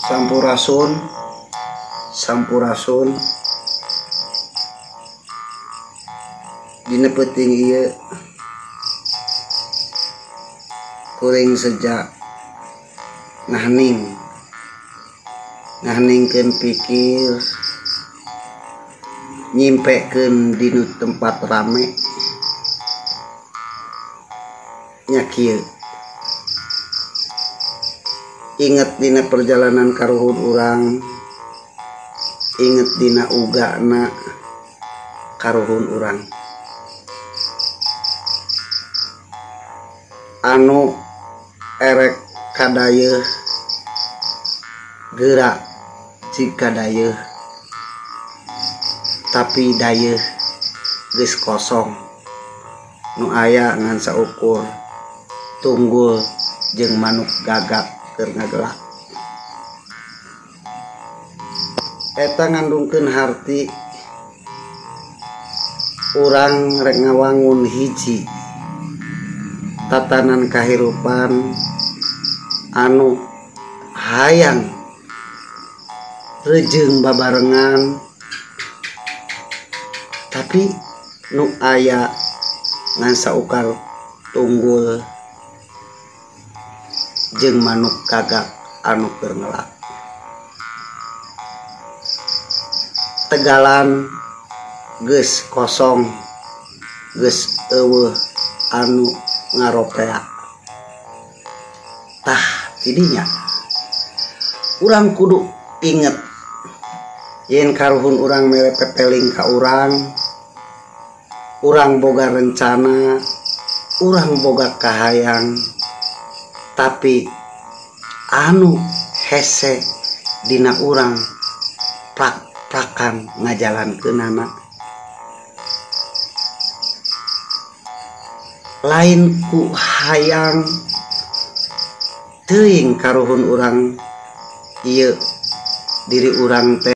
Sampurasun, sampurasun. Dina peuting ieu kuring sejak ngahening, ngaheningkeun pikir, nyimpekeun dinu tempat rame nya kieu. Inget dina perjalanan karuhun urang, inget dina ugana karuhun urang. Anu erek kadayeuh geura jika dayeuh, tapi dayeuh geus kosong. Nu aya ngan saukur tunggul jeung manuk gagak keur ngagelak. Eta ngandungkeun harti urang rek ngawangun hiji tatanan kahirupan anu hayang rejeung babarengan, tapi nu aya ngan saukar tunggul jeung manuk gagak anu keur ngelak. Tegalan geus kosong, geus eueuh anu ngaropea. Tah tidinya urang kudu inget yen karuhun urang mere pepeling ka urang, urang boga rencana, urang boga kahayang, tapi anu hese dina urang prak-prakan ngajalankeunana. Lain ku hayang teuing karuhun urang ieu diri urang teh.